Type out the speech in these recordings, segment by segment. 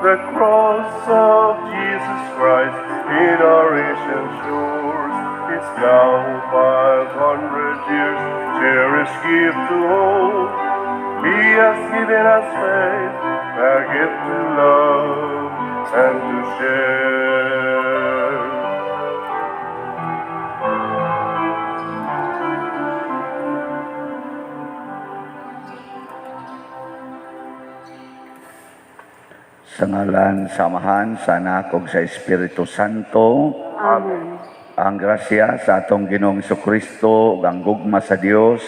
The cross of Jesus Christ in our ancient shores is now 500 years, cherished gift to all. He has given us faith, a gift to love and to share. Sa ngalan sa Amahan, sa Anak ug sa Espiritu Santo. Amen. Ang grasya sa atong Ginoong Kristo ug ang gugma sa Dios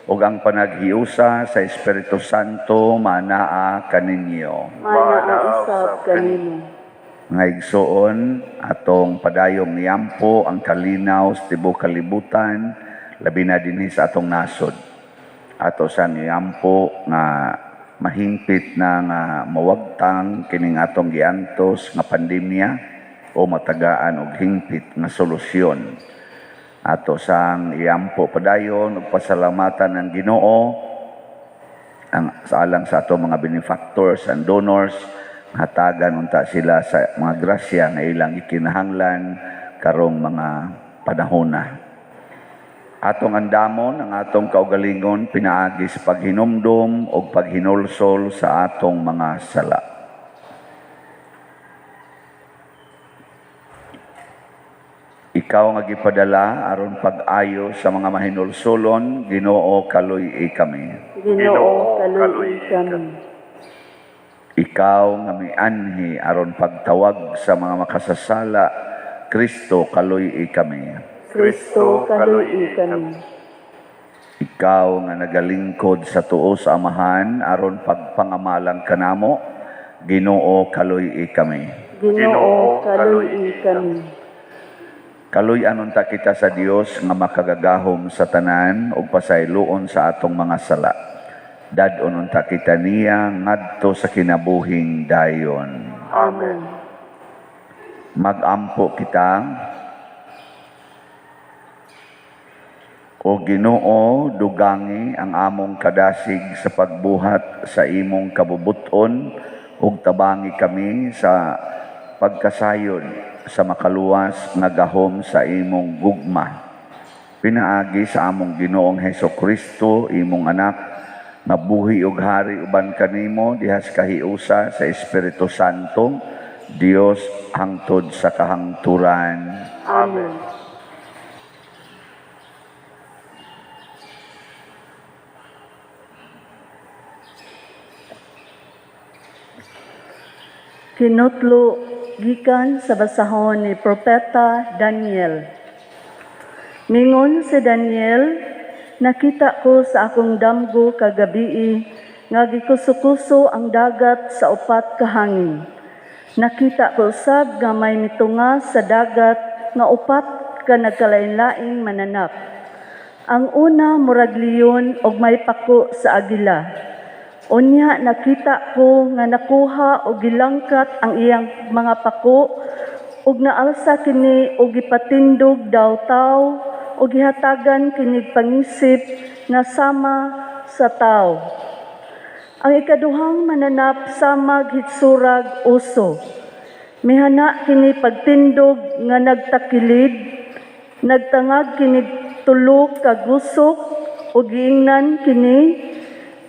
ug ang panaghiusa sa Espiritu Santo manaa kaninyo. Manaa usab kanimo. Mga igsoon, atong padayong niyampo ang kalinaw sa tibuok kalibutan, labi na dinhi sa atong nasod. Ato sa niyampo nga mahingpit na nga mawagtang kining atong giantos nga pandemya o matagaan og hingpit nga solusyon. Ato sang iyampo padayon ug pasalamatan ang Ginoo ang sa alang sa ato mga benefactors and donors, hatagan unta sila sa mga grasya nga ilang ikinahanglan karong mga panahona. Atong andamon ang atong kaugalingon pinaagi sa paghinumdum o paghinulsol sa atong mga sala. Ikaw nga gipadala aron pag-ayo sa mga mahinulsolon, Ginoo, kaluy-i kami. Ginoo, kaluy-i kami. Ikaw nga mianhi aron pagtawag sa mga makasasala, Kristo, kaluy-i kami. Kristo, kaluy-i kami. Ikaw nga nagalingkod sa tuo sa Amahan aron pagpangamalang kanamo, Ginoo, kaluy-i kami. Ginoo, kaluy-i kami. Kaluy-an unta kita sa Dios nga makagagahom sa tanan ug pasayloon sa atong mga sala. Dad-on unta kita niya ngadto sa kinabuhing dayon. Amen. Magampo kita. O Ginoo, dugangi ang among kadasig sa pagbuhat sa imong kabubuton ug tabangi kami sa pagkasayod sa makaluwas nga gahom sa imong gugma. Pinaagi sa among Ginoong Heso Kristo, imong anak, nga buhi ug hari uban kanimo diha sa kahiusa sa Espiritu Santo, Dios hangtod sa kahangturan. Amen. Kinutlo gikan sa basahon ni Propeta Daniel. Mingon si Daniel, "Nakita ko sa akong damgo kagabii nga gikuso-kuso ang dagat sa upat ka hangin. Nakita ko usab nga may mitunga sa dagat nga upat ka nagkalain-laing mananap. Ang una murag leon og may pako sa agila. Unya nakita ko nga nakuha og gilangkat ang iyang mga pako ug naalsa kini og gipatindog daw tawo ug gihatagan kinig pangisip nga sama sa tawo. Ang ikaduhang mananap samag hitsurag oso. Mihana kini pagtindog nga nagtakilid, nagtangag kini tulo ka gusok ug giingnan kini,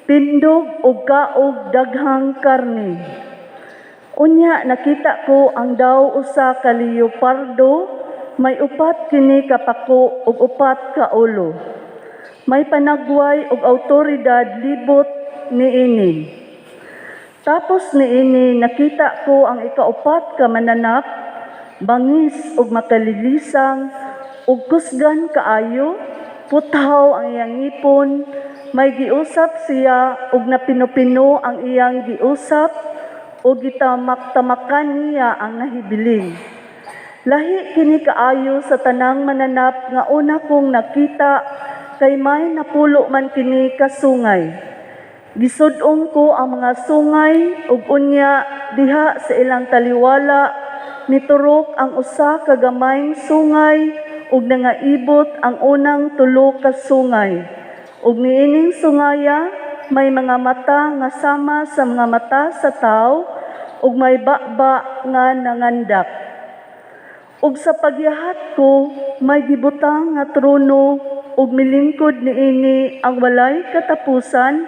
'Tindog og kaog daghang karne.' Unya nakita ko ang daw usa ka leopardo, may upat kini ka pako ug upat ka ulo. May panagway ug awtoridad libot niini. Tapos niini nakita ko ang ikaupat ka mananap, bangis ug makalilisang ug kusgan kaayo, puthaw ang iyang ngipon, may giusap siya ug napino-pino ang iyang giusap ug gitamak-tamakan niya ang nahibilin. Lahi kini kaayo sa tanang mananap nga una kong nakita kay may napulo man kini kasungay. Gisud-ong ko ang mga sungay ug unya diha sa ilang taliwala miturok ang usa ka gamayng sungay ug nangaibot ang unang tulo ka sungay. Ug niining sungaya may mga mata nga sama sa mga mata sa tawo. ug may baba nga nangandak. Ug sa pagyahat ko, may gibutang nga trono ug milingkod niini ang walay katapusan,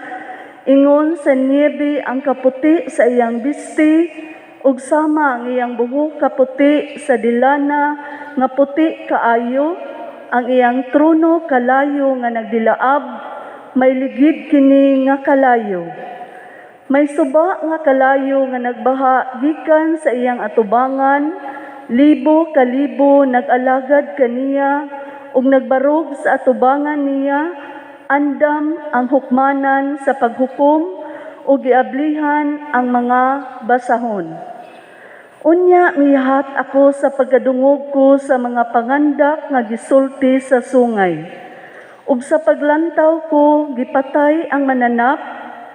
ingon sa niebe ang kaputi sa iyang bisti, ug sama ang iyang buhok kaputi sa delana nga puti kaayo. Ang iyang trono kalayo nga nagdilaab, may ligid kini nga kalayo. May suba nga kalayo nga nagbaha gikan sa iyang atubangan, libo kalibo nag-alagad kaniya ug nagbarog sa atubangan niya. Andam ang hukmanan sa paghukom ug giablihan ang mga basahon. Unya miyahat ako sa pagkadungog ko sa mga pangandak nga gisulti sa sungay. Ug sa paglantaw ko, gipatay ang mananap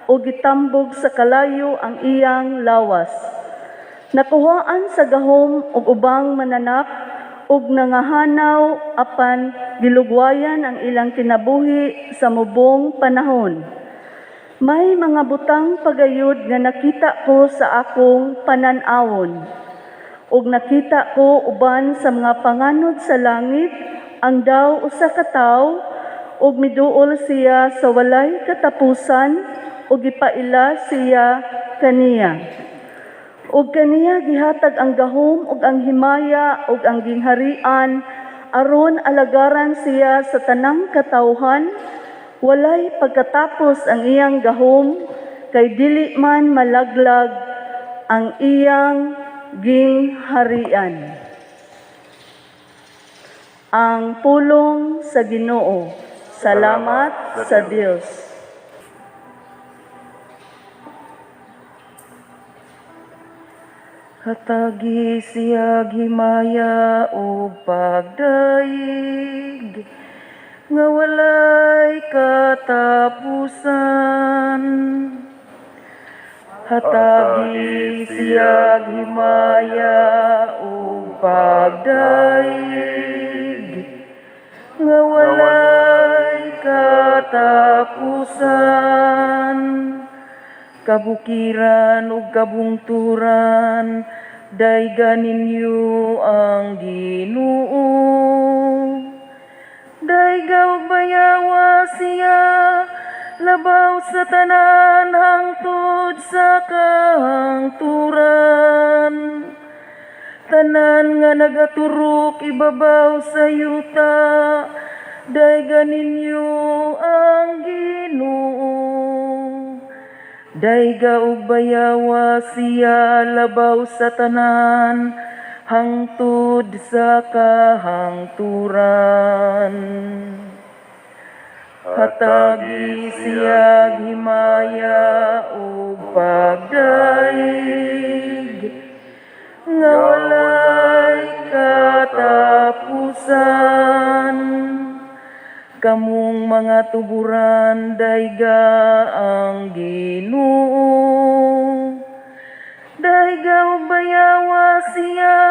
o gitambog sa kalayo ang iyang lawas. Nakuhaan sa gahom og ubang mananap ug nangahanaw, apan gilugwayan ang ilang kinabuhi sa mubong panahon. May mga butang pagayod nga nakita ko sa akong panan-awon. Ug nakita ko uban sa mga panganod sa langit ang daw usa ka tawo, ug miduol siya sa walay katapusan ug gipaila siya kaniya. Ug kaniya gihatag ang gahom ug ang himaya ug ang gingharian aron alagaran siya sa tanang katawhan. Walay pagkatapos ang iyang gahom, kay dili man malaglag ang iyang gingharian. Ang pulong sa Ginoo. Salamat sa Dios. Hatagi siyag himaya ug pagdaig nga walay katapusan. Hatagi siyag himaya ug pagdaig nga walay katapusan. Kabukiran ug kabungturan, dayga ninyo ang Ginoo. Dayga ug bayawa siya labaw sa tanan hangtod sa kahangturan. Tanan nga nagaturok ibabaw sa yuta, dayga ninyo ang Ginoo. Dayga ug bayawa siya labaw sa tanan hangtod sa kahangturan. Hatagi siyag himaya ug pagdaig nga walay katapusan. Kamong mga tuburan, dayga ang Ginoo. Dayga ug bayawa siya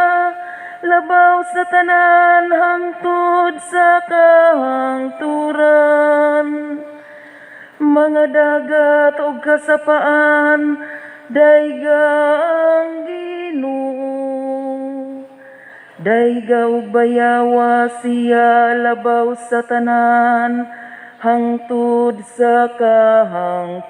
labaw sa tanan hangtod sa kahangturan. Mga dagat ug kasapaan, dayga ang Ginoo. Dayga ug bayawa siya labaw sa tanan hangtod sa kahangturan.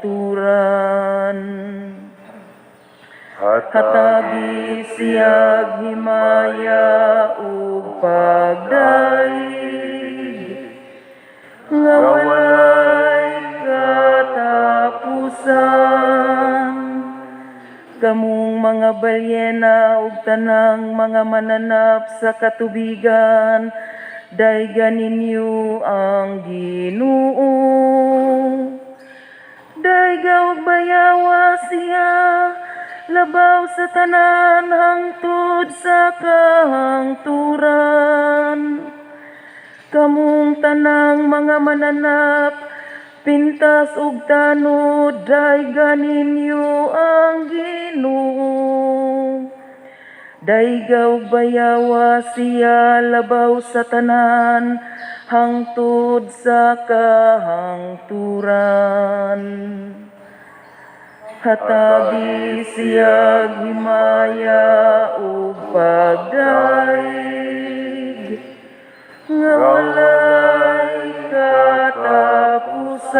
Hatagi siyag himaya ug pagdaig nga walay katapusan. Kamong mga balyena ug tanang mga mananap sa katubigan, dayga ninyo ang Ginoo. Dayga ug bayawa siya labaw sa tanan hangtod sa kahangturan. Kamong tanang mga mananap, pintas ug tanod, dayga ninyo ang Ginoo. Dayga ug bayawa siya labaw sa tanan hangtod sa kahangturan. Hatagi siyag himaya ug pagdayeg nga walay katapusan.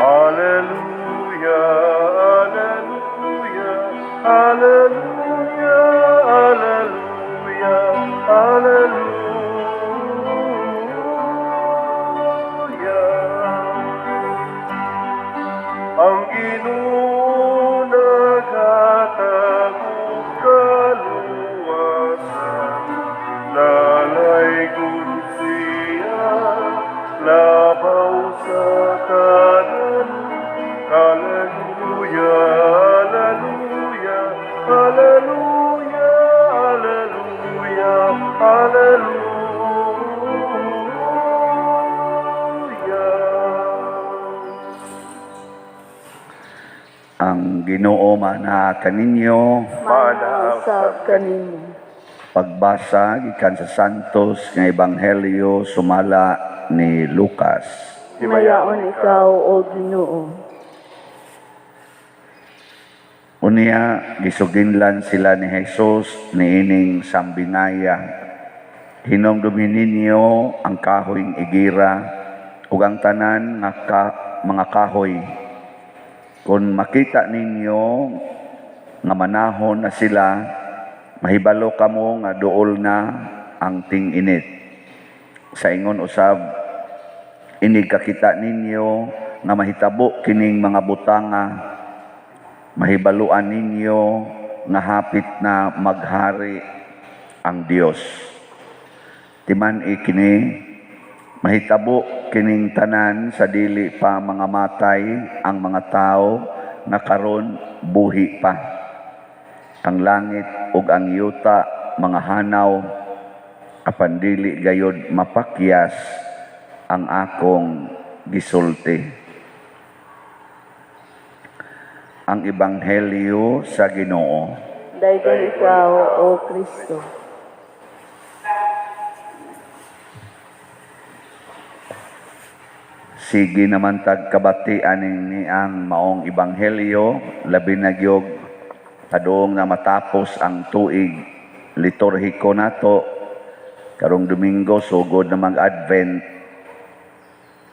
Alleluia, alleluia, alleluia, alleluia, alleluia. Ang Ginoo naghatag og kaluwasan, nalaygon siya, labaw sa tanan. Alleluia, alleluia, alleluia, alleluia, alleluia. Ang Ginoo mana kaninyo. Mana usab kanimo. Pagbasa gikan sa Santos nga Ebanghelyo sumala ni Lucas. Himayaon ikaw, O Ginoo. Unya gisuginlan sila ni Jesus niining sambingaya. Hinumdumi ninyo ang kahoyng igira ug ang tanan nga mga kahoy. Kung makita ninyo nga manahon na sila, mahibalo kamo nga duol na ang ting-init. Sa ingon usab, inig kakita ninyo nga mahitabo kining mga butanga, mahibaluan ninyo nga hapit na maghari ang Dios. Timan ikini, mahitabo kining tanan sa dili pa mga matay ang mga tao nga karon buhi pa. Ang langit ug ang yuta mga hanaw, apan dili gayod mapakyas ang akong gisulti. Ang Ebanghelyo sa Ginoo. Daygon ikaw, O Kristo. Sige naman tagkabati aning ni ang maong ebanghelyo, labi na gyud padung na matapos ang tuig liturhiko nato karong Domingo, sugod na mag-Advent,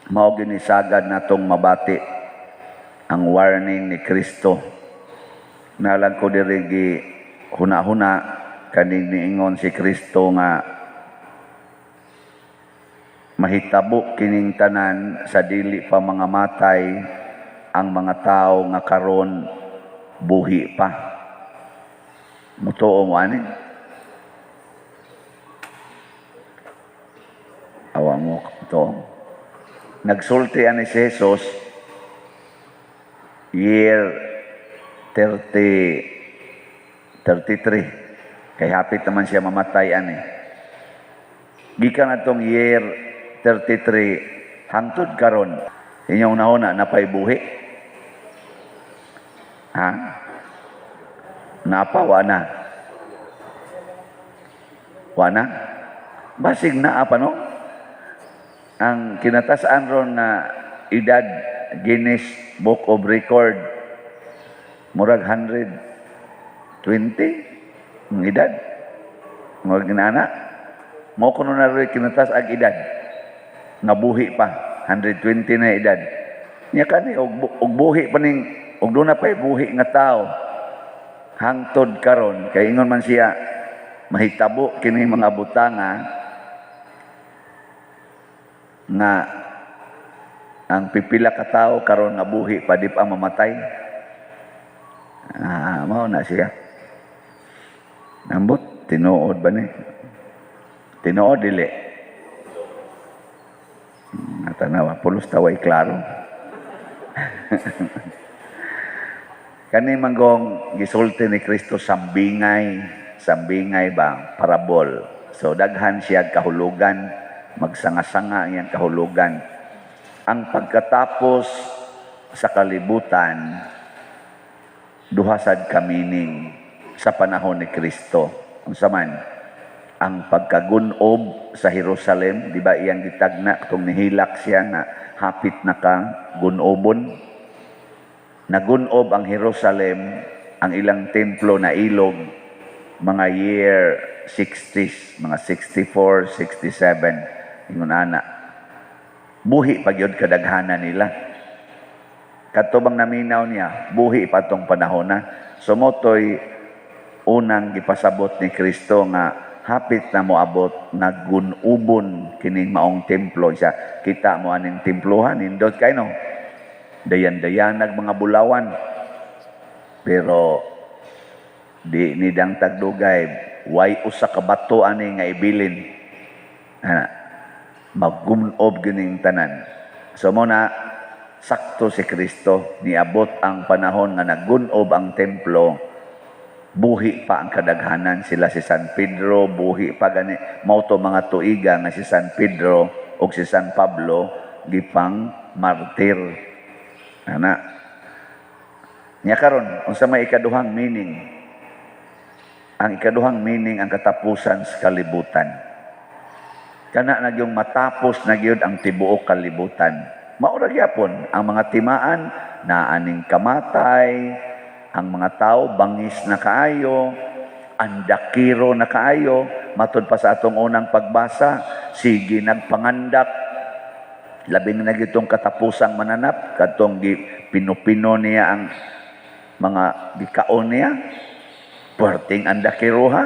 mao ginisagad natong mabati ang warning ni Kristo. Nalang ko diri gi huna-huna kaning niingon si Kristo nga mahitabo kining tanan sa dili pa mga matay ang mga tao nga karon buhi pa. Mutuo mo ani? Awa mo to. Nagsulti ani si Jesus year 33. Kay hapit naman siya mamatay ani. Gikan atong year 33 hangtod karon, inyong nauna napay buhi. Ha? Napa wa na? Wa na? Basig naa pa, no? Ang kinatas-an ron na edad Guinness Book of Record murag 120 ang edad. Murag ginana. Mao kuno na rin kinatas ang edad. Nabuhi pa, 120 na edad. Nya kani og buhi pa ning og doon na pa'y buhi nga tao. Hangtod karon kay ingon man siya mahitabo kini mga butanga nga ang pipila ka tawo karon nga buhi pa di pa mamatay. Mao na siya. Ambot tinuod ba ni? Tinuod dili. Natanawa, pulos taway klaro. Kani manggong gisulti ni Kristo sambingay, sambingay ba, parabol. So daghan siya kahulugan, magsanga-sanga iyang kahulugan. Ang pagkatapos sa kalibutan, duha sad ka meaning sa panahon ni Kristo. Unsa man? Ang pagkagunob sa Jerusalem, di ba, iyang gitagna katong nihilak siya nga hapit na ka gunobon. Nagunob ang Jerusalem, ang ilang templo na ilog mga year 60s, mga 64, 67, ingon ana. Buhi pa gyud kadaghanan nila. Kadto bang naminaw niya, buhi pa tong panahon na. So mao to'y unang gipasabot ni Kristo nga hapit na moabot nga gunubon kining maong templo siya. Kita mo aning templohan, nindot kay, no? Dayan-dayanag mga bulawan. Pero di ni dang tagdugay, way usa ka bato ani nga ibilin. Ana, magunob gining tanan. So mao na, sakto si Kristo, niabot ang panahon nga nagunob ang templo, buhi pa ang kadaghanan. Sila si San Pedro, buhi pa gani. Mao to mga tuiga nga si San Pedro ug si San Pablo gipang martir. Ana nya, karon unsa may ikaduhang meaning? Ang ikaduhang meaning, ang katapusan sa kalibutan. Kana na yung matapos na gyud ang tibuok kalibutan. Mao ra gyapon ang mga timaan na aning kamatay, ang mga tao bangis na kaayo, andakiro na kaayo, matud pa sa atong unang pagbasa, sige nagpangandak, labi na gitong katapusang mananap, kadtong gi pinupino niya ang mga gikaon niya, puwerteng andakiroha.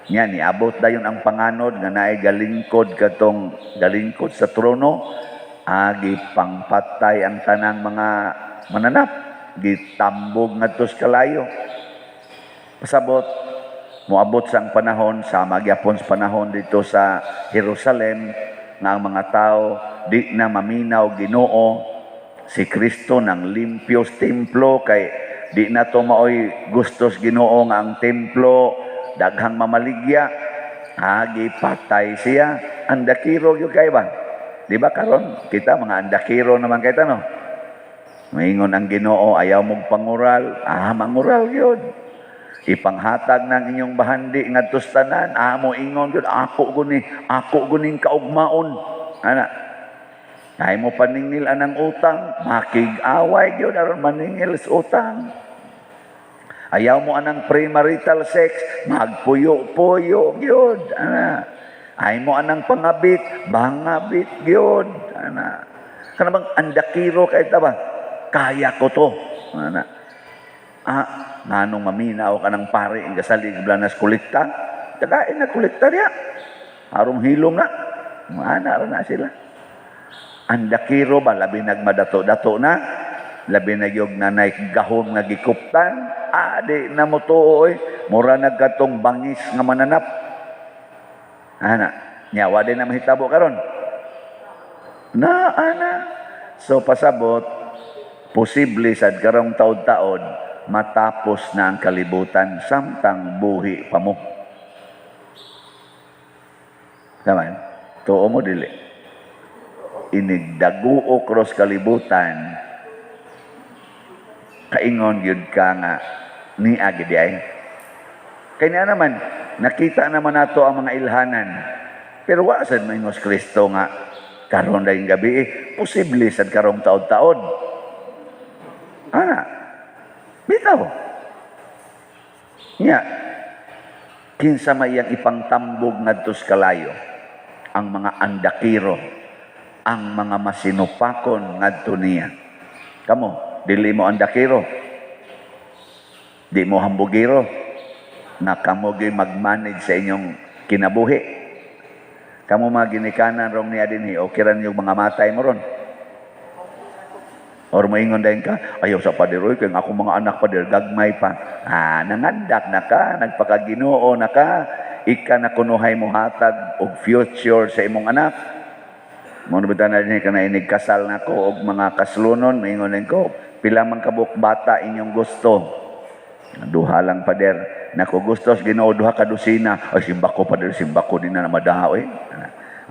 Nya niabot dayon ang panganod nga naay galingkod, kadtong galingkod sa trono, agi pangpatay ang tanang mga mananap, gitambog ngadto sa kalayo. Pasabot, moabot sa ang panahon, sa magyapon sa panahon dito sa Jerusalem, nga ang mga tao di na maminaw Ginoo. Si Kristo nang limpyo sa templo kay di na to maoy gustos Ginoo nga ang templo daghang mamaligya. Agi patay siya. Andakiro gyud kay ba? Di ba karon kita mga andakiro naman kay no? Maingon ang Ginoo, ayaw mong pangural, mangural gyud. Ipanghatag ng inyong bahandi ngadto sa tanan, mo ingon gyud, ako guni, ako guning kaugmaon. Ana. Ay mo paningil anang utang, makig-away gyud aron maningil sa utang. Ayaw mo anang premarital sex, magpuyo-puyo gyud. Ana. Ay mo anang pangabit, bangabit gyud. Ana. Kana bang andakiro kay ta ba? Kaya ko to. Ana. Nganong maminaw ka ng pare ang gasalig blanas kolekta? Kadain na kolekta niya. Harong hilom na. Ana ra na sila. Andakiro ba, labi nagmadato-dato na, labi na yung nanay gahom nga gikuptan, di na mo tuo oy, mura nagkatong bangis nga mananap. Ana, nya wa din na mahitabo karon. Na ana. So pasabot, posible sad karong taod-taod matapos na ang kalibutan samtang buhi pa mo. Tama? Tuo mo dili? Inigdaguo cross kalibutan, kaingon gyud ka nga niya gid ay. Kay niya naman, nakita naman nato ang mga ilhanan. Pero wa sad moingos Kristo nga karon dayong gabi eh, posible sad karong taod-taod. Ana. Bitaw. Nya, kinsa may iyang ipangtambog ngadto sa kalayo? Ang mga andakiro, ang mga masinupakon ngadto niya. Kamo, dili mo andakiro. Di mo hambugiro na kamo gyud mag-manage sa inyong kinabuhi. Kamo mga ginikanan rong niya dinhi, okay ra yung mga matay mo ron. Or moingon dayon ka, ayaw sa pader, oy, kay ako mga anak, pader, gagmay pa. Nangandak na ka, nagpakaginoo na ka, ika na kunuhay mo hatag og future sa imong anak. Mo na na din ka na inig kasal na ko og mga kaslunon, moingon din ko, pila man kabuk bata inyong gusto? Duha lang, pader. Nako, gustos Ginoo duha ka dosina. Ay, simbako, pader, simbako din na madaha oy.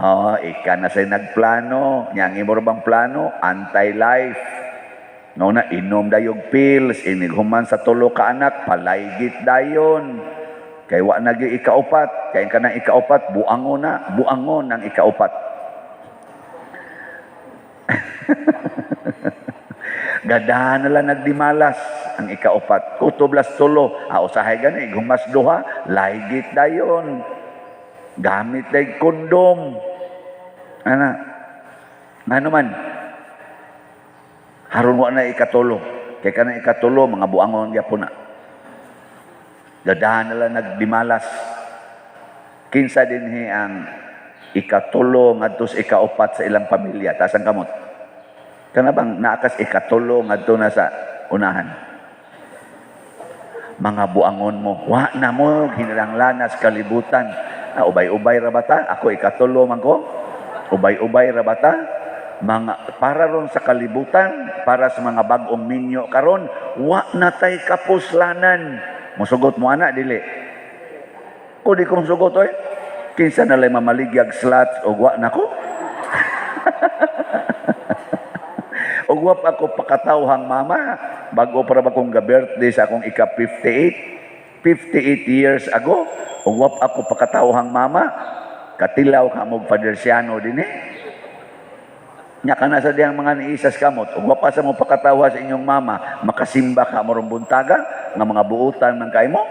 Oh, ika na say nagplano, nya ang imo ra bang plano, anti-life. No na inom dayog pills, inig human sa tulo ka anak, palaygit dayon. Kay wa na gyud ikaupat, kay kanang ikaupat buangon na, buangon ang ikaupat. Gadahan na lang nagdimalas ang ikaupat. Kutob las 3, usahay gani gumas 2, laygit dayon. Gamit day kondom. Ana. Ngano man? Haron wa na ikatulo. Kay kanang ikatulo mga buangon gyapon na. Gadahan na lang nagdimalas. Kinsa dinhi ang ikatulo ngadto sa ikaupat sa ilang pamilya? Taas ang kamot. Kana bang naakas ikatulo ngadto na sa unahan? Mga buangon mo, wa na mo hinalanglanas kalibutan. Ubay-ubay ra bata? Ako ikatulo man ko. Ubay-ubay ra bata? Mga para ron sa kalibutan, para sa mga bag-ong minyo karon, wa na tay kapuslanan. Musugot mo ana dili? Ko di ko musugot oy. Kinsa na lay mamaligyag slots og wa na ko? Og wa pa ako pakatawhang mama. Bago para ba kong ga-birthday sa akong ika-58? 58 years ago. Og wa pa ako pakatawhang mama. Katilaw ka mo Father Siano din eh. Nya ka na sa diyang mga niisas kamot. Ug wa pa sa mo pakatawa sa inyong mama, makasimba ka mo rong buntaga nga mga buutan man kay mo.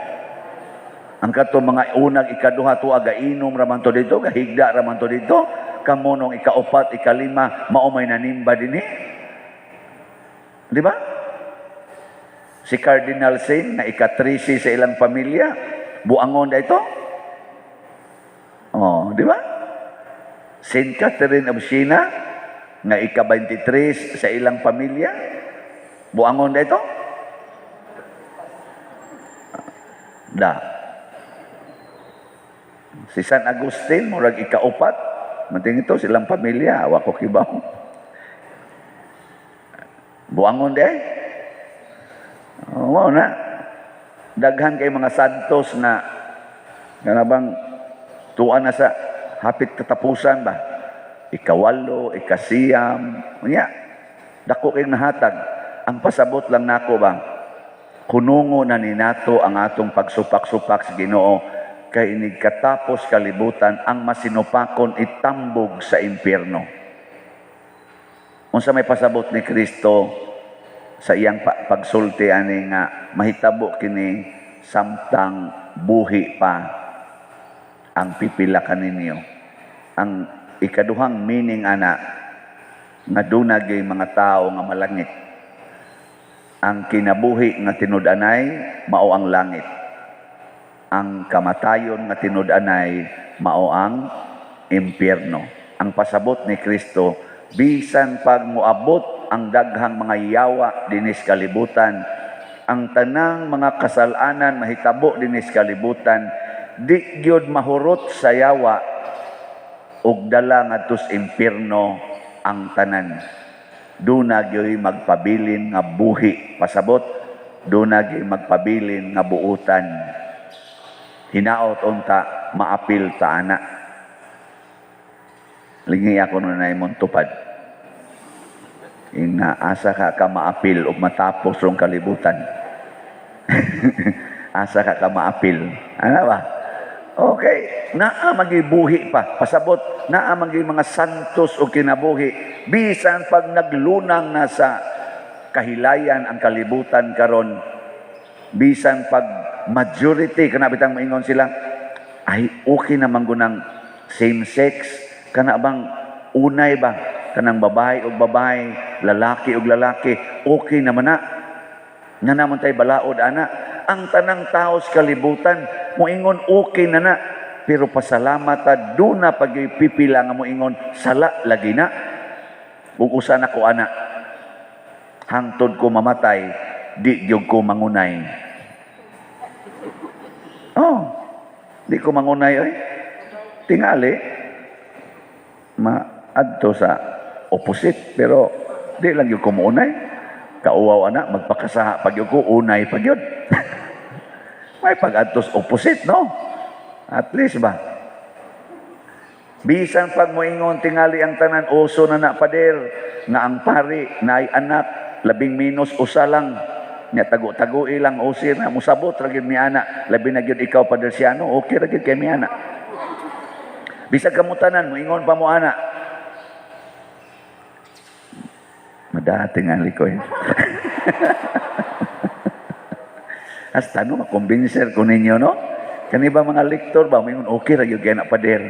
Ang kato mga unag ikaduha tuwa gainom ra man to dito, gahigda ra man to dito. Kamo nung ikaupat, ikalima, mao may nanimba dinhi. Di ba? Si Cardinal Sin na ika-13 sa ilang pamilya, buangon da ito. Oh, di ba? Saint Catherine of Siena nga ika-23 sa ilang pamilya, buangon da ito. Da. Si San Agustin, murag ikaupat, manting ito silang pamilya, wa ko kibaw. Buangon di ay. Oh, wow na. Daghan kay mga santos na kanabang tuwa na sa hapit katapusan ba? Ikawalo, ikasiyam, unya. Dako kay nahatag. Ang pasabot lang nako ba? Kunungo na ni nato ang atong pagsupak-supak sa Ginoo kay inig katapos kalibutan ang masinupakon itambog sa impyerno. Unsa may pasabot ni Kristo sa iyang pagsulti ani nga mahitabo kini samtang buhi pa ang pipila kaninyo. Ang ikaduhang meaning ana nga duna gyud mga tawo nga malangit. Ang kinabuhi nga tinud-anay mao ang langit. Ang kamatayon nga tinud-anay mao ang impyerno. Ang pasabot ni Kristo, bisan pag moabot ang daghang mga yawa dinis kalibutan, ang tanang mga kasalanan mahitabo dinis kalibutan, di gyud mahurot sa yawa ug dala ngadto sa impyerno ang tanan. Duna gyud magpabilin nga buhi, pasabot, duna gyud magpabilin nga buutan. Hinaot unta maapil ta ana. Lingi ako nun ay mong tupad. Ina asa ka ka maapil ug matapos rong kalibutan. Asa ka ka maapil. Ano ba? Okay, naa magibuhi pa. Pasabot, naa magi mga santos o kinabuhi. Bisan pag naglunang na sa kahilayan ang kalibutan karon, bisan pag majority kana bitang maingon sila, ay okay naman gunang same sex, kana bang unay ba kanang babae og babae, lalaki og lalaki, okay naman na. Nga naman tay balaod ana. Ang tanang tao sa kalibutan moingon okay na na, pero pasalamat ta duna pag pipila nga moingon sala lagi na. Ug usa na ko ana, hangtod ko mamatay di gyud ko mangunay. Oh, di ko mangunay oy. Tingali maadto sa opposite, pero di lang gyud ko mounay. Kauwaw ana, magpakasaha pag gyud ko, unay pag gyud. May pag-adtos opposite, no? At least ba? Bisan pag moingon tingali ang tanan, uso na na pader, nga ang pari, naay anak, 12 usa lang. Nya tago-tago ilang usir na musabot ra gyud mi ana. Labi na gyud ikaw, Padre Siano, okay ra gyud kay mi ana. Bisag kamutanan moingon pa mo ana. Madating ang likoy. Hasta no makumbinser ko ninyo, no? Kani ba mga lektor ba moingon okay ra gyud kay na, pader.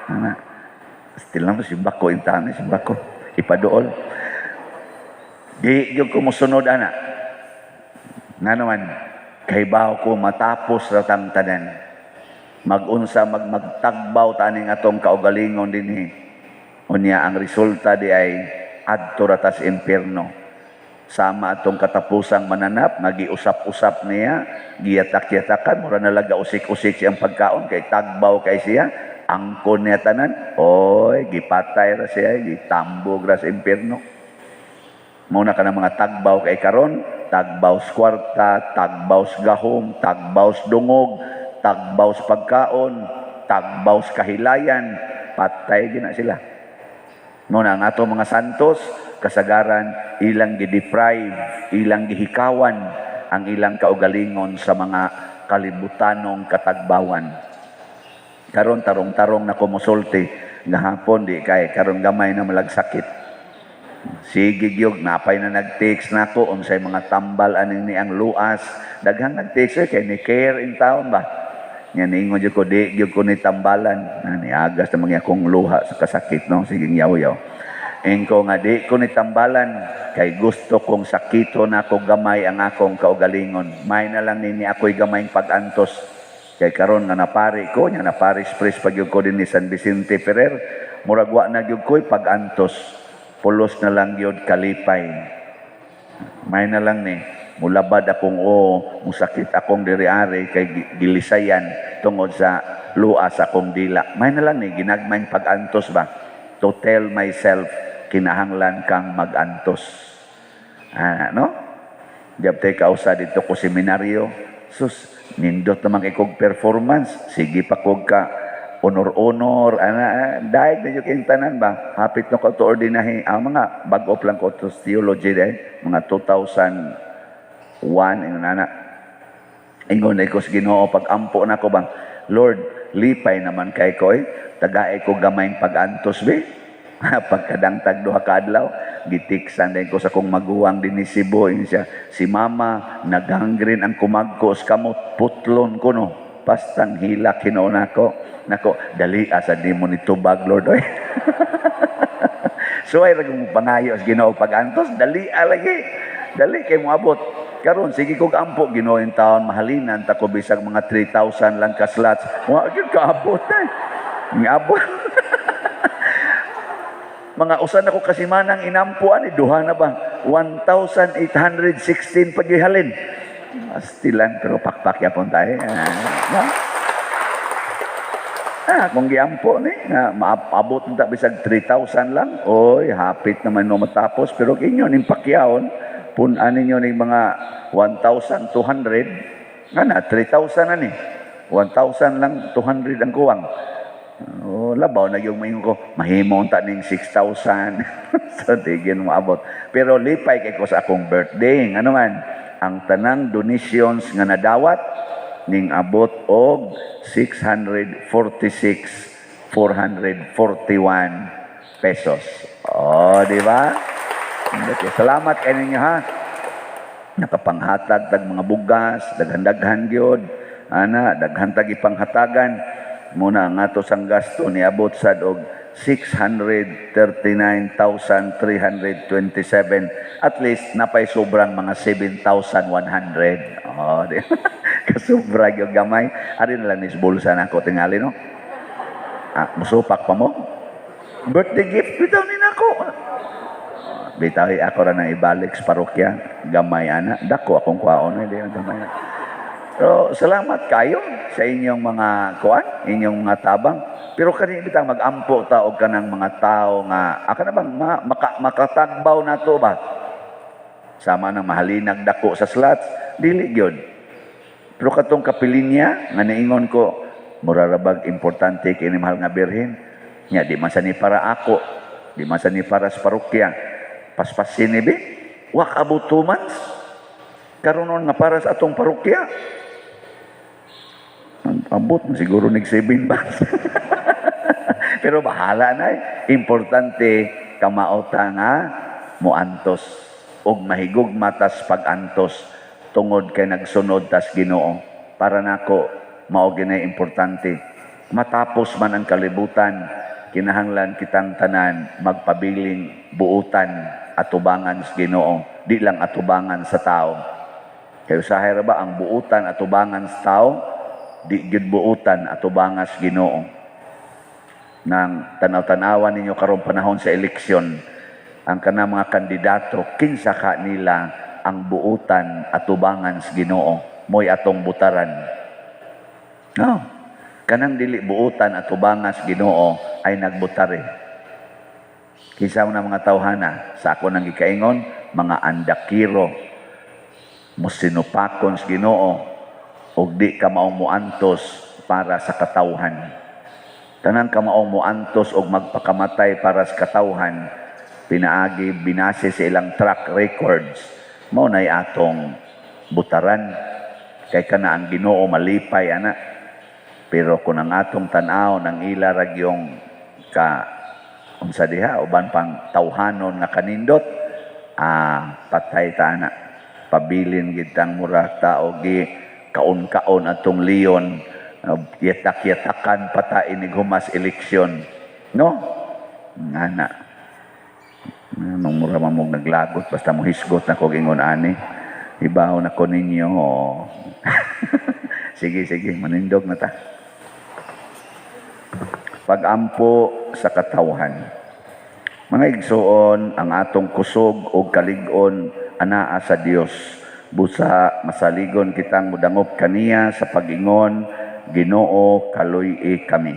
Ana. Still lang simba ko intane simba ko. Ipaduol. Di gyud ko mosunod ana. Nga naman, kahibaw ko matapos ratang tanan. Magunsa magtagbaw taning atong kaugalingon dinhi. Unya ang resulta di ay adto ra tas impierno. Sama atong katapusang mananap, nagiusap-usap niya, giyatak-yatakan, mura na lang usik-usik siyang pagkaon, kay tagbaw kay siya, angkon niya tanan, oy, gipatay ra siya, gitambog ra sa impierno. Muna ka ng mga tagbaw kay karon, tagbaw sa kwarta, tagbaw sa gahom, tagbaw sa dungog, tagbaw sa pagkaon, tagbaw sa kahilayan, patay gina sila. Muna ang ato mga santos, kasagaran ilang gideprive, ilang gihikawan ang ilang kaugalingon sa mga kalibutanong katagbawan. Karon tarong-tarong na kumusulti, gahapon di kay karon gamay na malagsakit. Sige gyud napay na nag-text nako unsay mga tambal aning ni ang luas. Daghang nag-text kay ni care in town ba. Nya niingon jud ko di gyud ko ni tambalan. Na niagas na mga akong luha sa kasakit no, sige yaw-yaw. Ingko nga di ko ni tambalan kay gusto kong sakito na ako gamay ang akong kaugalingon. May na lang nini ako'y gamayng pag-antos. Kay karon nga napari ko, nya naparis pres pag ko din ni San Vicente Ferrer, murag wa na gyud ko'y pag-antos. Pulos na lang gyud kalipay. May na lang ni mulabad akong o musakit akong diri-ari kay gilisayan tungod sa luas akong dila. May na lang ni ginagmayng pag-antos ba? To tell myself kinahanglan kang mag-antos. Ah, no? Diabte kausa dito ko seminaryo. Sus, nindot naman kay kog performance. Sige pa kog ka honor-honor, ana, dahil na yung tanan ba? Hapit na ko to ordinahe. Ang mga bago lang ko to theology dahil, mga 2001, ingon ana. Ingon na ko sa Ginoo, pag-ampo na ko bang, Lord, lipay naman kay ko, eh. Tagae ko gamayng pag-antos, be. Pagkadangtag duha ka adlaw, gitiksan din ko sa kong maguwang din ni Cebu, ingon siya, si mama, naghangrin ang kumagkos kamot, putlon ko no. Pastang hilak hinuon nako. Nako, dali asa di mo ni tubag, Lord. Oy. So ay ragong pangayo sa Ginoo pag-antos, dali lagi. Dali kay moabot. Karon sige kog ampo Ginoo in taon mahalinan ta ko bisag mga 3,000 lang ka slots. Wa gyud kaabot eh. Miabot. Mga usan ako kasimanang inampo ani duha na ba? 1,816 paghihalin. Astilan pero pakpak yapon tayo. No? Kung giampo ni nga maabot ta bisag 3,000 lang. Oy, hapit naman no matapos pero inyo ning pakyaon pun-an ninyo ning mga 1,200 nga na 3,000 na ni. 1,000 lang 200 ang kuwang. Oh, labaw na yung maingon ko, mahimo unta ning 6,000. So di gyud moabot. Pero lipay kay ko sa akong birthday. Ngano man, ang tanang donations nga nadawat ning abot og 646,441 pesos. Oh, di ba? Okay. Salamat kay ninyo ha. Nakapanghatag tag mga bugas, daghan-daghan gyud. Ana, daghan tag ipanghatagan. Muna ang ato sang gasto niabot sad og 639,327. At least napay sobrang mga 7,100. Oh, di. Kasubra gyud gamay. Ari na lang ni bulsa nako tingali no. Ah, musupak pa mo. Birthday gift bitaw ni nako. Bitaw ako ra nang ibalik sa parokya. Gamay ana. Dako akong kwaon di gamay na. Pero salamat kayo sa inyong mga kuan, inyong mga tabang. Pero kani bitang mag-ampo ta og kanang mga tao nga aka na bang mga, makatagbaw na to ba? Sama nang mahalinag dako sa slots, dili gyud. Pero katong kapilinya nga niingon ko, mura ra bag importante kini mahal nga birhen. Nya di man sa ni para ako, di man sa ni para sa parokya. Paspasin ni bi, wa kabot 2 months. Karon nga para sa atong parokya. Ang abot mo siguro nig 7 bags. Pero bahala na eh. Importante kamao ta nga muantos og mahigugma tas pag-antos tungod kay nagsunod tas Ginoo. Para nako mao ginay importante. Matapos man ang kalibutan, kinahanglan kitang tanan magpabiling buutan atubangan sa Ginoo, di lang atubangan sa tao. Kay usahay ra ba ang buutan atubangan sa tao, di gyud buutan atubangan sa Ginoo. Nang tanaw-tanawan ninyo karong panahon sa eleksyon, ang kanang mga kandidato, kinsa ka nila ang buutan atubangan sa Ginoo, mo'y atong butaran. No. Kanang dili buutan atubangan sa Ginoo ay nagbutare. Kinsa na mga tawhana sa ako nang gikaingon, mga andakiro, mosinupakon sa Ginoo ug di ka maong muantos para sa katawhan. Tanang kamaong muantos og magpakamatay para sa katawhan, pinaagi binase sa ilang track records, mao nay atong butaran. Kay kana ang Ginoo malipay ana. Pero kung ang atong tan-aw ng ila ragyong ka unsa diha uban pang tawhanon nga kanindot, patay ta ana. Pabilin gid tang mura tao gi kaon-kaon atong leon, yatak-yatakan pata inig humas eleksyon, no? Ngana nang mura man mong naglagot, basta mo hisgot na ko ingon ani, ibaw na ko ninyo. Sige, sige, manindog na ta. Pagampo sa katawhan. Mga igsoon, ang atong kusog o kalig-on anaa sa Dios. Busa masaligon kitang mudangop kaniya sa pag-ingon, "Ginoo, kaluy-i kami."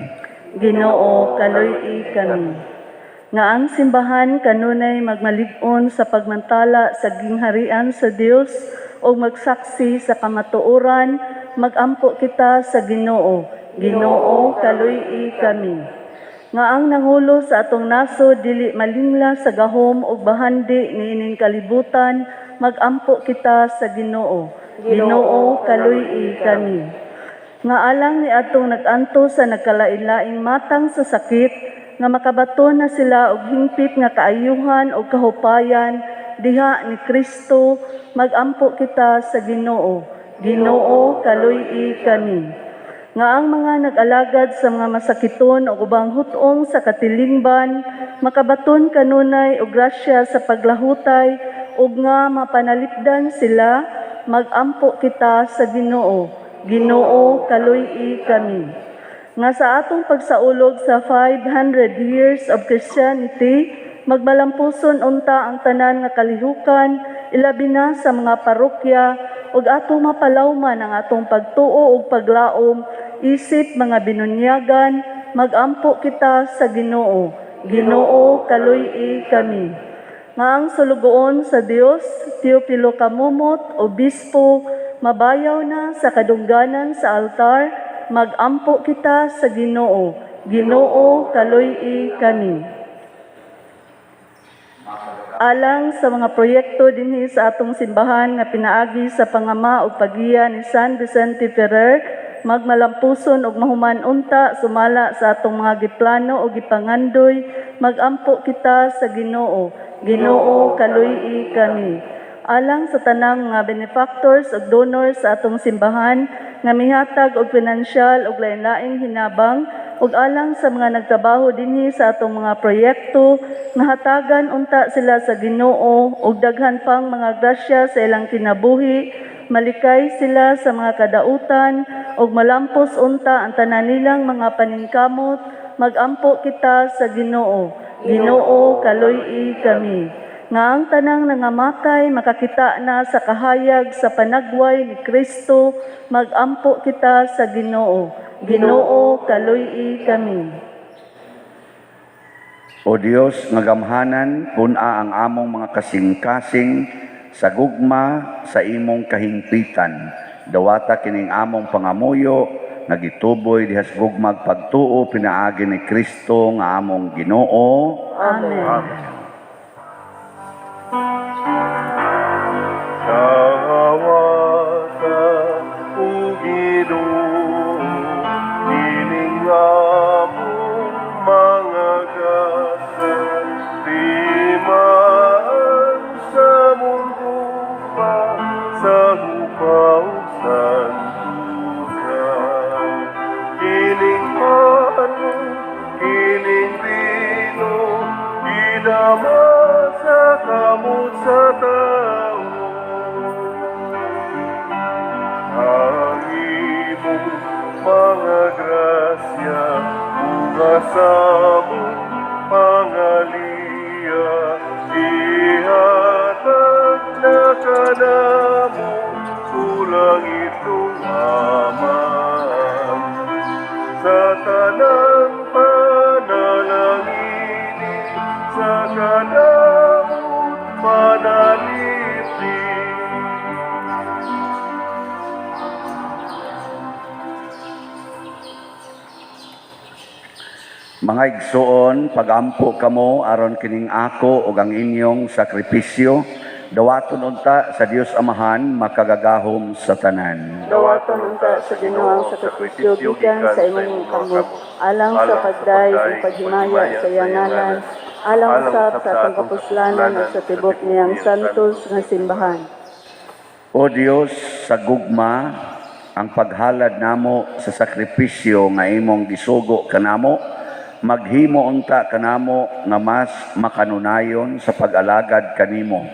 Ginoo, kaluy-i kami. Nga ang simbahan kanunay magmalig-on sa pagmantala sa gingharian sa Dios o magsaksi sa kamatuoran, magampo kita sa Ginoo. Ginoo, kaluy-i kami. Nga ang nangulo sa atong nasod dili malingla sa gahom ug bahandi niining kalibutan, magampo kita sa Ginoo. Ginoo, kaluy-i kami. Nga alang ni atong nag-antos sa nagkalain-laing matang sa sakit, nga makabaton na sila og hingpit nga kaayuhan o kahupayan diha ni Kristo, magampo kita sa Ginoo. Ginoo, kaluy-i kami. Nga ang mga nag-alagad sa mga masakiton o ubang hutong sa katilingban, makabaton kanunay og grasya sa paglahutay ug nga mapanalipdan sila, magampo kita sa Ginoo. Ginoo, kaluy-i kami. Nga sa atong pagsaulog sa 500 years of Christianity, magmalampuson unta ang tanan nga kalihukan, ilabi na sa mga parokya, ug atong mapalawman ang atong pagtuo ug paglaom isip mga binunyagan, magampo kita sa Ginoo. Ginoo, kaluy-i kami. Nga ang sulugoon sa Dios, Teofilo Camomot, Obispo, mabayaw na sa kadungganan sa altar, magampo kita sa Ginoo. Ginoo, kaluy-i kami. Alang sa mga proyekto dinhi sa atong simbahan nga pinaagi sa pangama ug paggiya ni San Vicente Ferrer, magmalampuson ug mahuman unta sumala sa atong mga giplano ug gipangandoy, magampo kita sa Ginoo. Ginoo, kaluy-i kami. Alang sa tanang mga benefactors ug donors sa atong simbahan nga mihatag og pinansyal ug lain-laing hinabang ug alang sa mga nagtrabaho dinhi sa atong mga proyekto, nga hatagan unta sila sa Ginoo ug daghan pang mga grasya sa ilang kinabuhi, malikay sila sa mga kadautan ug malampos unta ang tanan nilang mga paningkamot, magampo kita sa Ginoo. Ginoo, kaluy-i kami. Nga ang tanang nangamatay makakita na sa kahayag sa panagway ni Kristo, magampo kita sa Ginoo. Ginoo, kaluy-i kami. O Dios nga gamhanan, pun-a ang among mga kasing-kasing sa gugma sa imong kahingpitan. Dawata kining among pangamuyo nga gituboy diha sa gugmag pagtuo pinaagi ni Kristo nga among Ginoo. Amen. Amen. Gidama sa kamot sa tao. Ang imong mga grasya, bunga sa among pangaliya, ihatag na kanamo, kulang itong Amahan. Sa tanang panalangini, sa kadamot panalipin. Mga igsoon, pagampo kamo aron kining ako ug ang inyong sakripisyo, dawaton unta sa Dios Amahan makagagahom sa tanan. Dawaton unta sa Ginoo ang sakripisyo gikan sa imong kamot, alang sa pagday ug paghimaya sa iyang ngalan, alang usab sa atong kapuslanan ug sa tibok niyang santos nga simbahan. O Dios, sa gugma ang paghalad namo sa sakripisyo nga imong gisugo kanamo, maghimo unta kanamo nga mas makanunayon sa pag-alagad kanimo.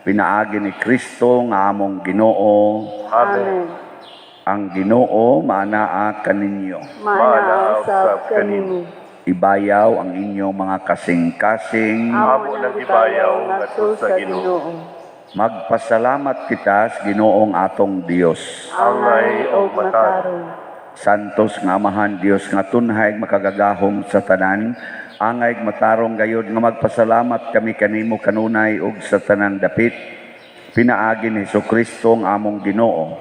Pinaagi ni Kristo nga among Ginoo. Amen. Amen. Ang Ginoo maanaa kaninyo. Maanaa usab kanimo. Ibayaw ang inyong mga kasing-kasing. Amo nang gibayaw ngadto sa Ginoo. Magpasalamat kita sa Ginoong atong Dios. Angay og matarong. Santos nga Amahan Dios nga tunhay makagagahom sa tanan, angay matarong gayod nga magpasalamat kami kanimo kanunay ug sa tanang dapit. Pinaagi ni Hesukristo ang among Ginoo.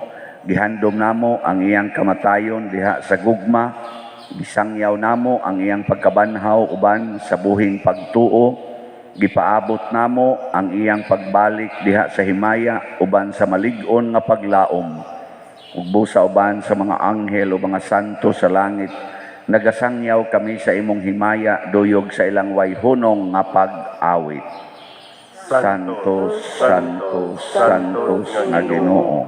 Gihandom namo ang iyang kamatayon diha sa gugma, gisangyaw namo ang iyang pagkabanhaw uban sa buhing pagtuo, gipaabot namo ang iyang pagbalik diha sa himaya uban sa malig-on nga paglaom. Ug busa uban sa mga anghel o mga santo sa langit, nagasangyaw kami sa imong himaya duyog sa ilang wayhunong nga pag-awit. Santo, Santo, Santo nga Ginoo.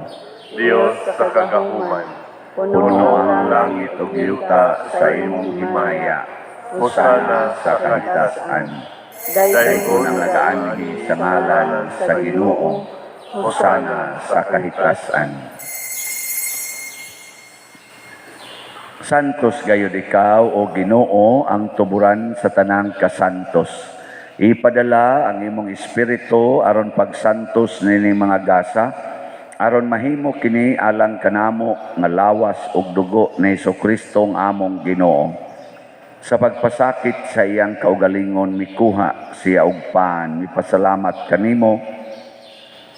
Dios sa kagahuman, Puno ang langit ug yuta sa imong himaya. Hosana sa kahitasan. Daygon Daygon ang nagaanhi sa ngalan sa Ginoo. Hosana sa kahitasan. Santos gayud ikaw o Ginoo ang tuburan sa tanang kasantos. Ipadala ang imong espiritu aron pagsantos nining mga gasa, aron mahimo kini alang kanamo nga lawas ug dugo ni Hesukristo ang among Ginoo. Sa pagpasakit sa iyang kaugalingon mikuha siya og pan, mipasalamat kanimo,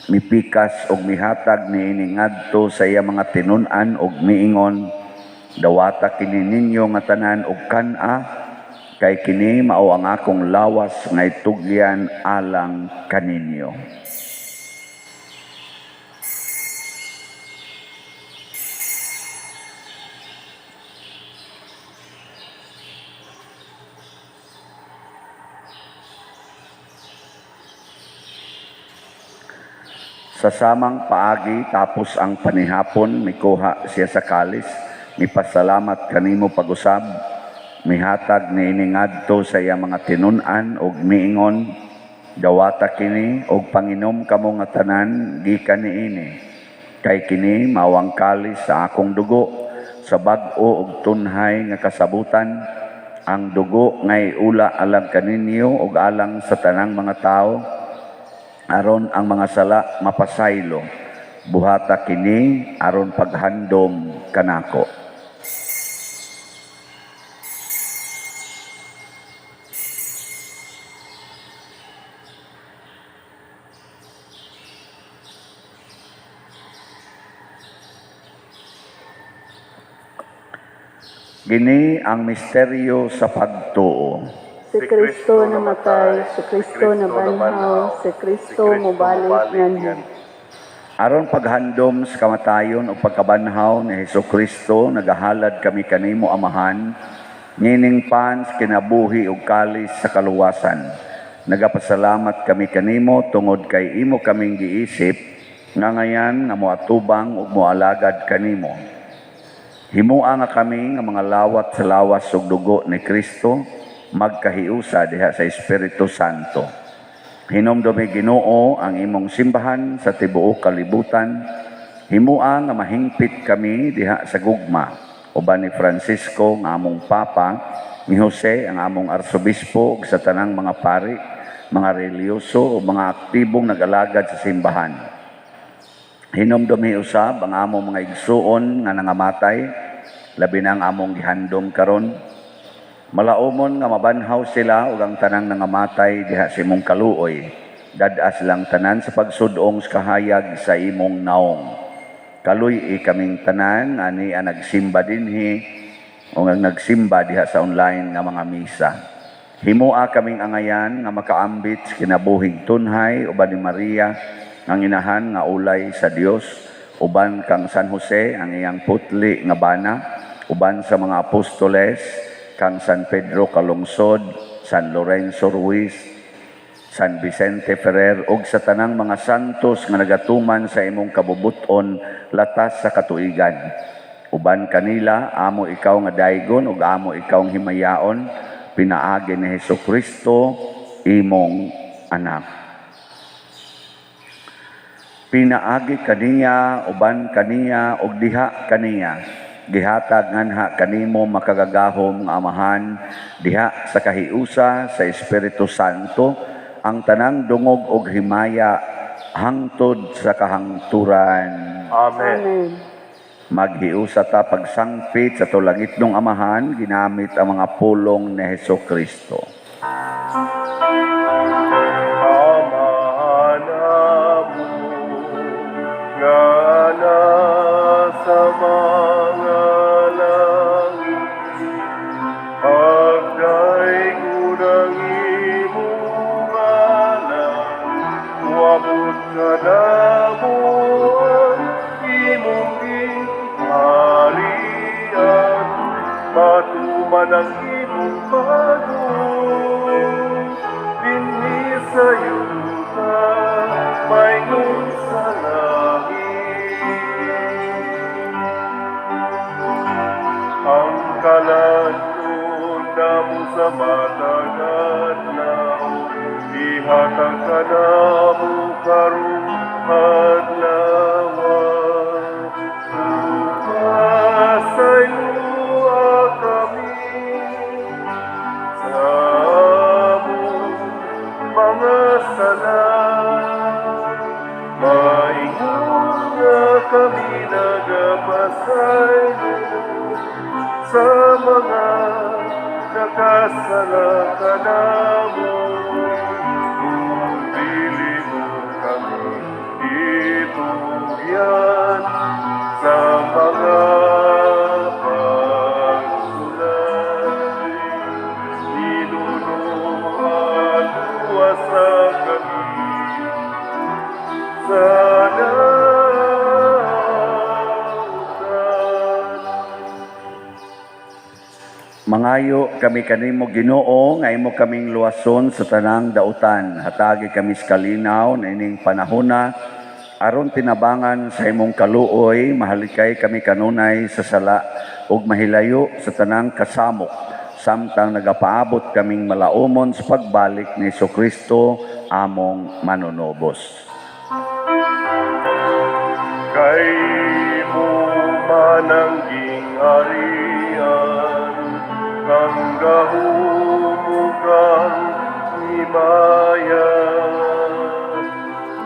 mipikas og mihatag niini ngadto sa iya mga tinun-an og miingon, dawata kini ninyo nga tanan og kan-a, kay kini mao ang akong lawas nga itugyan alang kaninyo. Sa samang paagi tapos ang panihapon, mikuha siya sa kalis, mipasalamat kanimo pag-usab, mihatag niini ngadto sa iya mga tinun-an og miingon, dawata kini og panginom kamo nga tanan gikan niini, kay kini mao ang kalis sa akong dugo, sa bag-o og tunhay nga kasabutan, ang dugo nga iula alang kaninyo og alang sa tanang mga tawo, aron ang mga sala mapasaylo. Buhata kini aron paghandom kanako. Gini ang misteryo sa pagtuo. Si Kristo namatay, si Kristo nabanhaw, si Kristo mobalik nganhi. Aron paghandom sa kamatayon o pagkabanhaw ni Hesukristo, nagahalad kami kanimo Amahan, nining pan sa kinabuhi ug kalis sa kaluwasan. Nagapasalamat kami kanimo tungod kay imo kaming giisip nga ngayan nga moatubang ug moalagad kanimo. Himua nga kami nga mga lawat sa lawas ug dugo ni Kristo, Magkahiusa diha sa Espiritu Santo. Hinumdumi, Ginoo, ang imong simbahan sa tibuok kalibutan. Himua nga mahingpit kami diha sa gugma uban ni Francisco nga among Papa, ni Jose ang among arsobispo ug sa tanang mga pari, mga relihiyoso ug mga aktibong nag-alagad sa simbahan. Hinumdumi usab ang among mga igsuon nga nangamatay, labi na ang among gihandom karon. Malaumon nga mabanhaw sila ug ang tanang nangamatay diha sa imong kaluoy. Dad-a silang tanan sa pagsud-ong sa kahayag sa imong naong. Kaluy-i kaming tanan ani ang nagsimba dinhi o ang nagsimba diha sa online nga mga misa. Himua kaming angayan nga makaambit sa kinabuhing tunhay uban ni Maria, ang inahan nga ulay sa Dios, uban kang San Jose, ang iyang putli nga bana, uban sa mga apostoles, kang San Pedro Calungsod, San Lorenzo Ruiz, San Vicente Ferrer ug sa tanang mga santos nga nagatuman sa imong kabubut-on latas sa katuigan. Uban kanila amo ikaw nga daygon ug amo ikaw nga himayaon pinaagi ni Hesus Kristo, imong anak. Pinaagi kaniya, uban kaniya ug diha kaniya, gihatag nganha kanimo, makagagahom nga Amahan, diha sa kahiusa sa Espiritu Santo, ang tanang dungog ug himaya hangtod sa kahangturan. Amen. Amen. Maghiusa ta pagsangpit sa atong langitnong Amahan ginamit ang mga pulong ni Hesus Kristo. Amahan amon nga nasa mga langit, Pagdaygon ang imong ngalan, Moabot kanamo ang imong gingharian, Matuman ang imong pagbuot, dinhi sa yuta, maingon sa langit. Ang kalan-on namo sa matag adlaw, ihatag kanamo karong adlaw. Ug pasayloa kami sa among mga sala, maingon nga kami nagapasaylo sa mga nakasala kanamo. Ug dili mo kami itugyan sa mga pagsulay. Hinunoa, luwasa kami sa dautan. Mangayo kami kanimo, Ginoo, nga imo kaming luwason sa tanang dautan. Hatagi kami sa kalinaw na ining panahona aron tinabangan sa imong kaluoy mahalikay kami kanunay sa sala ug mahilayo sa tanang kasamok samtang nagapaabot kaming malaumon sa pagbalik ni Kristo among manunubos. Kay imo man ang gingharian, ang gahom ug ang himaya,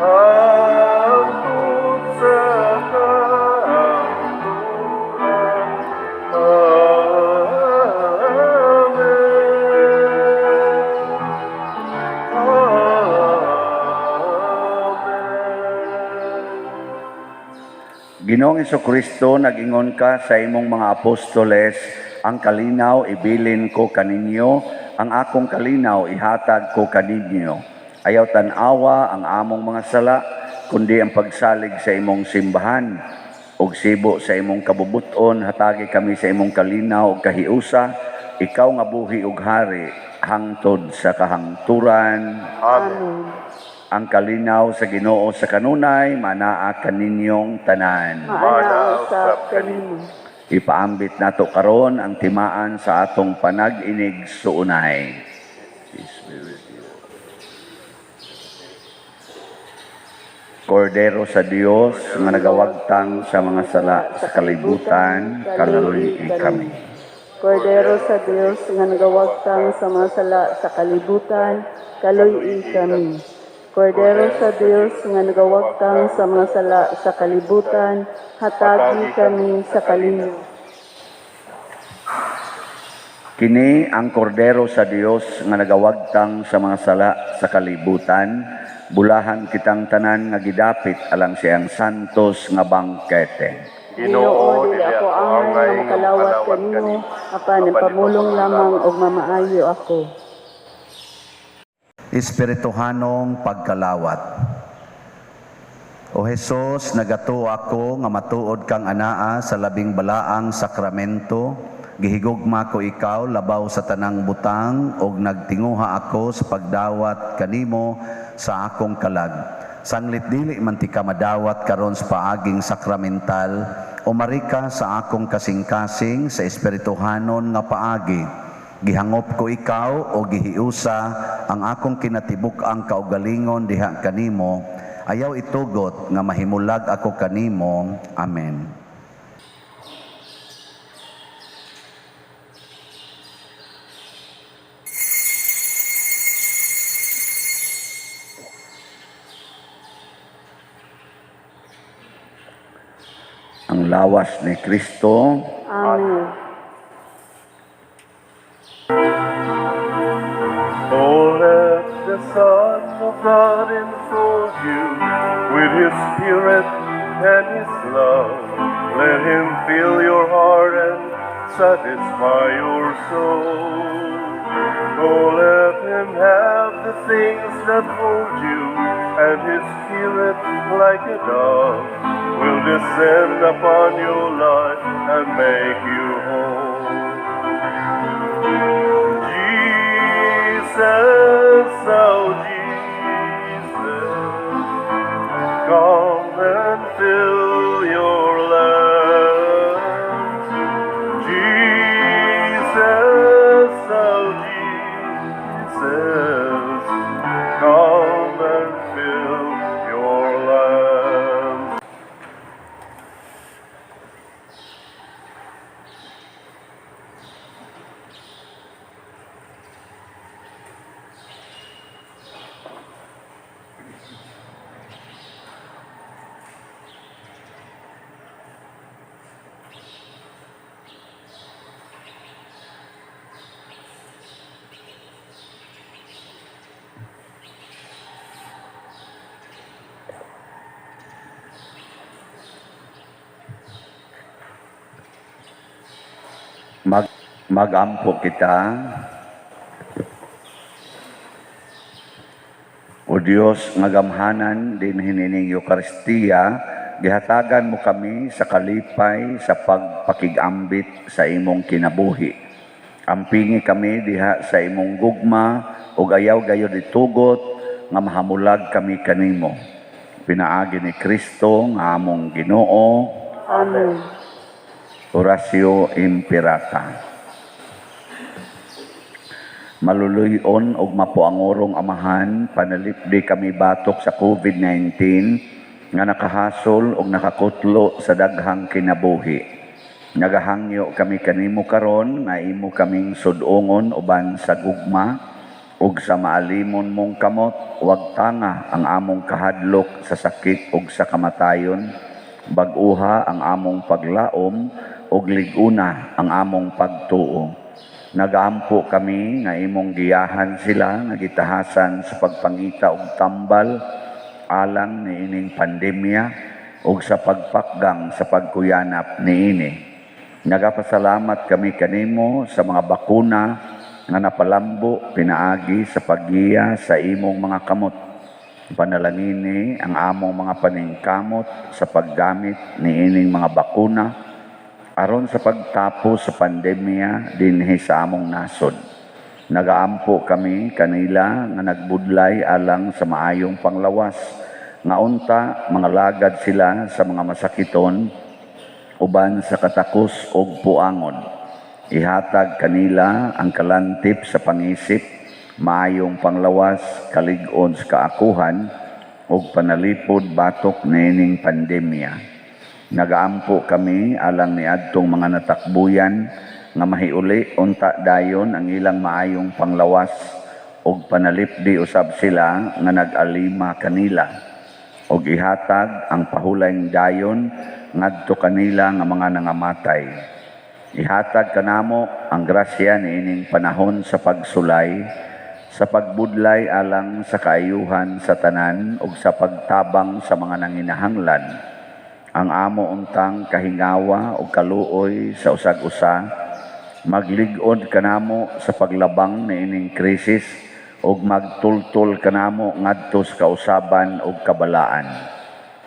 hangtod sa kahangturan. Amen. Amen. Ginoong Kristo, nag-ingon ka sa imong mga apostoles, "Ang kalinaw ibilin ko kaninyo, ang akong kalinaw ihatag ko kaninyo." Ayaw tan-awa ang among mga sala, kundi ang pagsalig sa imong simbahan. Og sibo sa imong kabubuton, hatagi kami sa imong kalinaw ug kahiusa, ikaw nga buhi ug hari hangtod sa kahangturan. Amen. Ang kalinaw sa Ginoo sa kanunay manaa kaninyong tanan. Maanaa usab kanimo. Ipaambit nato karon ang timaan sa atong panag-inigsuonay. Peace be with you. Kordero sa Dios nga nagawagtang sa mga sala sa kalibutan, kalaluy kami. Kordero sa Dios nga nagawagtang sa mga sala sa kalibutan, kaluy kami. Kordero sa Dios nga nagawagtang sa mga sala sa kalibutan, hatagi kami sa kalinyo. Kini ang kordero sa Dios nga nagawagtang sa mga sala sa kalibutan, bulahan kitang tanan nga gidapit alang siyang santos nga bangkete. Ginoo, dili ako angay nga makalawat kanimo, apan pamulong lamang og mamaayo ako. Espirituhanong pagkalawat. O Hesus, nagatuo ako nga matuod kang anaa sa labing balaang sakramento, gihigugma ko ikaw labaw sa tanang butang ug nagtinguha ako sa pagdawat kanimo sa akong kalag. Sanglit dili man ti ka madawat karon sa paaging sakramental, umari ka sa akong kasing-kasing sa espirituhanon nga paagi. Gihangop ko ikaw o gihiusa ang akong kinatibuk-ang kaugalingon diha kanimo. Ayaw itugot nga mahimulag ako kanimo. Amen. Ang lawas ni Kristo. Amen. Oh, let the Son of God enfold you with His Spirit and His love. Let Him fill your heart and satisfy your soul. Oh, let Him have the things that hold you, and His Spirit, like a dove, will descend upon your life and make you whole. Jesus, oh Jesus, come and fill your lands. Jesus, oh Jesus, come and fill your lands. Magampo kita. O Dios nga gamhanan dinhi nining Eukaristiya, gihatagan mo kami sa kalipay sa pagpakigambit sa imong kinabuhi. Ampingi kami diha sa imong gugma ug ayaw gayud itugot nga mahamulag kami kanimo. Pinaagi ni Kristo nga among Ginoo. Amen. Oratio Imperata. Maluluyon og mapuangorong Amahan, panalipdi kami batok sa COVID-19 nga nakahasol og nakakutlo sa daghang kinabuhi. Nagahangyo kami kanimo karon nga imo kaming sud-ongon uban sa gugma ug sa maalimon mong kamot, wag tanga ang among kahadlok sa sakit ug sa kamatayon. Bag-uha ang among paglaom ug lig-una ang among pagtuo. Nagaampo kami nga imong giyahan sila nga gitahasan sa pagpangita og tambal alang niining pandemya ug sa pagpakgang sa pagkuyanap niini. Nagapasalamat kami kanimo sa mga bakuna nga napalambo pinaagi sa paggiya sa imong mga kamot. Panalangini ang among mga paningkamot sa paggamit niining mga bakuna aron sa pagtapos sa pandemya dinhi sa among nasod. Nagaampo kami kanila nga nagbudlay alang sa maayong panglawas, nga unta mga lagad sila sa mga masakiton uban sa katakos og puangon. Ihatag kanila ang kalantip sa pangisip, maayong panglawas, kalig-on sa kaakuhan ug panalipod batok niining pandemya. Nagaampo kami alang niadtong mga natakbuyan nga mahiuli unta dayon ang ilang maayong panglawas ug panalipdi usab sila nga nag-alima kanila, ug ihatag ang pahulayng dayon ngadto kanila nga mga nangamatay. Ihatag kanamo ang grasya niining panahon sa pagsulay, sa pagbudlay alang sa kaayuhan sa tanan ug sa pagtabang sa mga nanginahanglan. Ang amo untang kahingawa ug kaluoy sa usag-usa, maglig-on kanamo sa paglabang niining krisis ug magtultol kanamo ngadto sa kausaban ug kabalaan.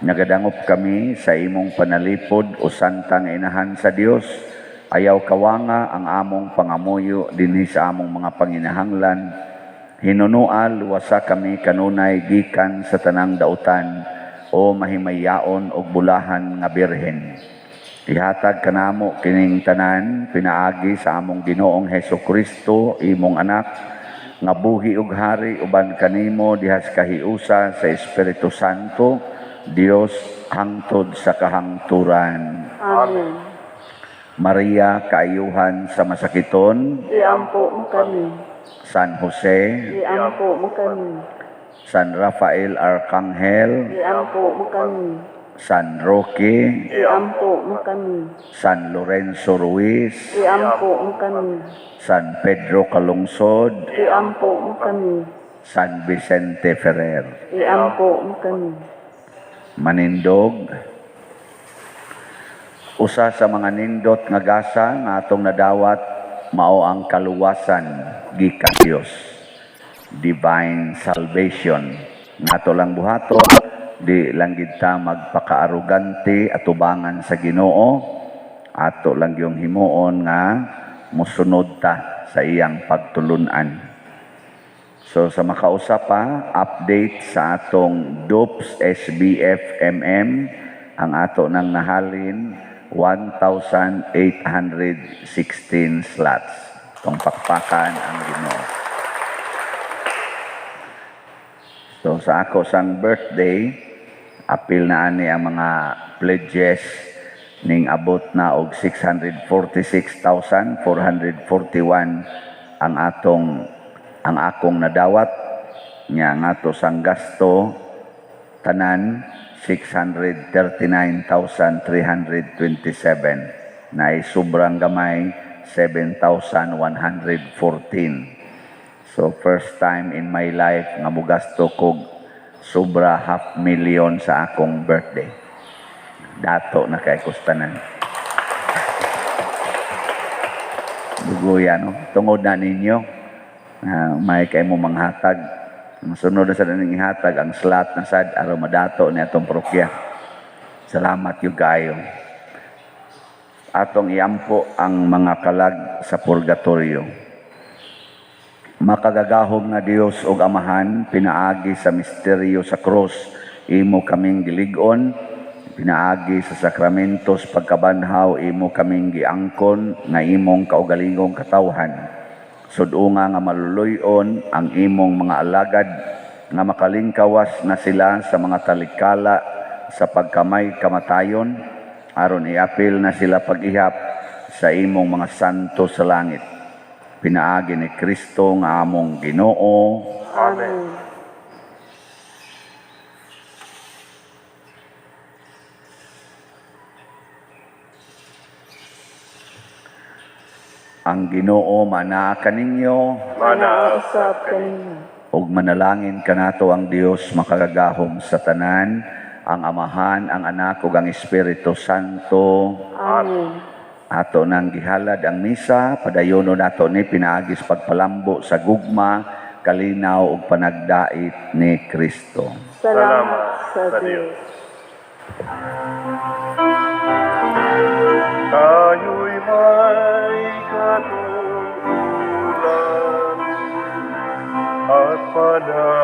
Nagadangop kami sa imong panalipod o santang inahan sa Dios. Ayaw kawanga ang among pangamuyo dinhi sa among mga panginahanglan. Hinunual luwasa kami kanunay gikan sa tanang dautan o mahimayaon og bulahan nga birhen. Ihatag kanamo kining tanan pinaagi sa among Ginoong Hesus Kristo, imong anak, nga buhi ug hari uban kanimo dihas kahiusa sa Espiritu Santo, Dios hangtod sa kahangturan. Amen. Maria, kaayuhan sa masakiton, Iampo mo kami. San Jose, Iampo mo kami. San Rafael Arcangel, Iampo mo kami. San Roque, Iampo mo kami. San Lorenzo Ruiz, Iampo mo kami. San Pedro Calungsod, Iampo mo kami. San Vicente Ferrer. Iampo mo kami. Manindog, usa sa mga nindot nga gasa nga atong nadawat mao ang kaluwasan gikan Dios, divine salvation. Nga ato lang buhaton, di lang gid ta magpakaarugante atubangan sa Ginoo, ato lang yung himuon nga mosunod ta sa iyang pagtulunan. So sa makausa pa, update sa atong DUPS SBF MM, ang ato nang nahalin 1,816 slots. Itong pakpakan ang Ginoo. So sa ako sang birthday, apil na ani ang mga pledges ning abot na og 646,441 ang akong nadawat nya ngato sang gasto tanan 639,327 na sobrang gamay 7,114. So first time in my life nga mugasto kog sobra half million sa akong birthday. Dato na kay kustanan. Dugoya, no? Tungod na ninyo, may kay mo manghatag. Sunod na sa naning ihatag ang slot na sad aron madato ni atong parokya. Salamat gyud kaayo. Atong iampo ang mga kalag sa purgatorio. Makagagahom nga Dios ug Amahan, pinaagi sa misteryo sa krus, imo kaming gilig-on, pinaagi sa sakramentos pagkabanhaw, imo kaming giangkon nga imong kaugalingong katawhan. Sud-unga nga maluluy-on ang imong mga alagad nga makalingkawas na sila sa mga talikala sa pagkamay kamatayon, aron iapil na sila pag-ihap sa imong mga santo sa langit. Pinaagi ni Kristo nga among Ginoo. Amen. Ang Ginoo manaa kaninyo, Manaa usab kaninyo. Ug manalangin kanato ang Dios makagagahom sa tanan, ang Amahan, ang Anak ug ang Espiritu Santo. Amen. Ato nang gihalad ang misa, padayono nato ni pinaagis pagpalambo sa gugma, kalinaw ug panagdait ni Kristo. Salamat sa Dios. Tayo'y may katutulan at pananalig.